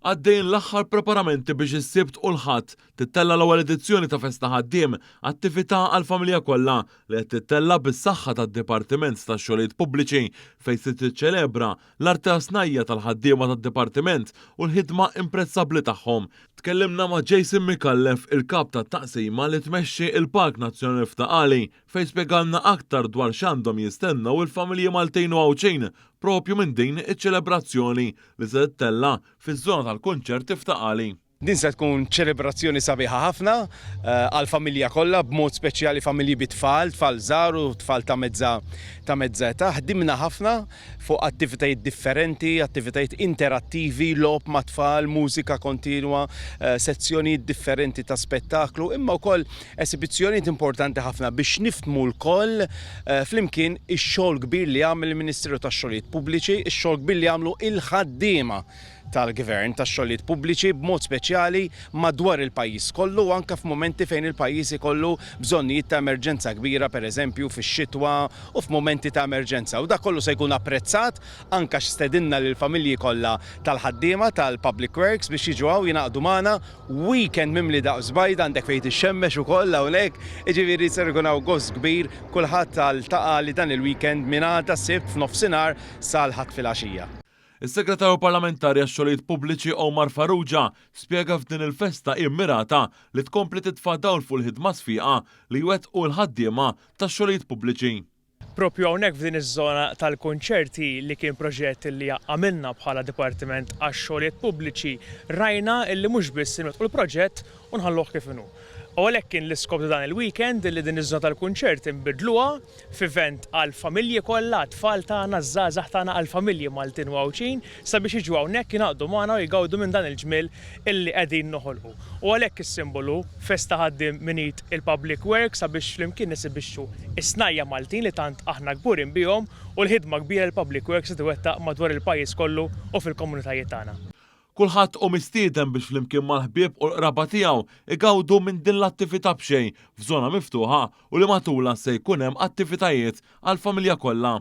Għaddejjin l-aħħar preparamenti biex is-Sibt u l-Ħadd tittella' l-ewwel edizzjoni ta' Festa Ħaddiem, attività għall-familja kollha li qed tittella' bis-saħħa tad-Dipartiment tax-Xogħlijiet Pubbliċi fejn se tiċċelebra l-arti għas-snajja' tal-ħaddiema tad-Dipartiment u l-ħidma imprezzabbli tagħhom. Tkellimna ma' Jason Micallef, il-Kap tat-Taqsima li tmexxi l-Park Nazzjonali f'Ta' Qali fejn spjegalna aktar dwar x'għandhom jistennew il-familji Maltin u Għawdxin propju minn din iċ-ċelebrazzjoni li se tittella' fiż-żona tal-kunċerti f'Ta' Qali. Din se tkun ċelebrazzjoni sabiħa ħafna għall-familja kollha, b'mod speċjali familji bi tfal, tfal żgħar u tfal ta' mezza ta' mezza età. Ħdimna ħafna fuq attivitajiet differenti, attivitajiet interattivi, logħob mat-tfal, mużika kontinwa, sezzjonijiet differenti ta' spettaklu, imma wkoll Esibizzjonijiet importanti ħafna biex nifhmu lkoll flimkien ix-xogħol kbir li għamel il-Ministeru tax-Xogħlijiet Pubbliċi, ix-xogħol kbir li għamlu il-ħaddiema tal-Gvern tax-Xogħlijiet Pubbliċi b'mod speċjali madwar il-pajjiż kollu u anke f'mumenti fejn il-pajjiż ikollu bżonnijiet ta' emerġenza kbira pereżempju fix-xitwa u f'mumenti ta' emerġenza. U dak kollu se jkun apprezzat anke għax stedinna lill-familji kollha tal-ħaddiema tal-Public Works biex jiġu hawn jingħaqdu magħna Weekend mimli daqs bajd, għandek fejn tixxemmex ukoll hawnhekk, jiġifieri ser ikun hawn gost kbir, kulħadd għal Ta' Qali dan il-weekend minn għada s-Sibt f'nofsinhar sal-Ħadd filgħaxija. Is-Segretarju Parlamentari għax-Xogħlijiet Pubbliċi Omar Farrugia spjega f'din il-festa hi mmirata li tkompli titfa' dawl fuq il-ħidma sfiqa li jwettqu l-ħaddiema tax-xogħlijiet pubbliċi. Propju hawnhekk f'din iż-żona tal-kunċerti li kien proġett li għamilna bħala Dipartiment għax-Xogħlijiet Pubbliċi rajna li mhux biss inwettqu l-proġett u nħalluh kif inhu. U għalhekk kien l-iskop ta' dan il-weekend li din iż-żona tal-kunċerti nbiddluha f'event għall-familji kollha, għat-tfal tagħna, għaż-żgħażagħ tagħna, għall-familji Maltin u Għawdxin sabiex jiġu hawnhekk jingħaqdu magħna u jgawdu minn dan il-ġmiel illi qegħdin noħolqu. U għalhekk is-simbolu Festa Ħaddiem minn id il-Public Works sabiex flimkien nesibixxu s-snajja' Maltin li tant aħna kburin bihom u l-ħidma kbira li l-Public Works qed iwettaq madwar il-pajjiż kollu u fil-komunitajiet tagħna. Kulħadd hu mistieden biex flimkien mal-ħbieb u l-qraba tiegħu igawdu minn din l-attività b'xejn f'żona miftuħa u li matulha se jkun hemm attivitajiet għall-familja kollha.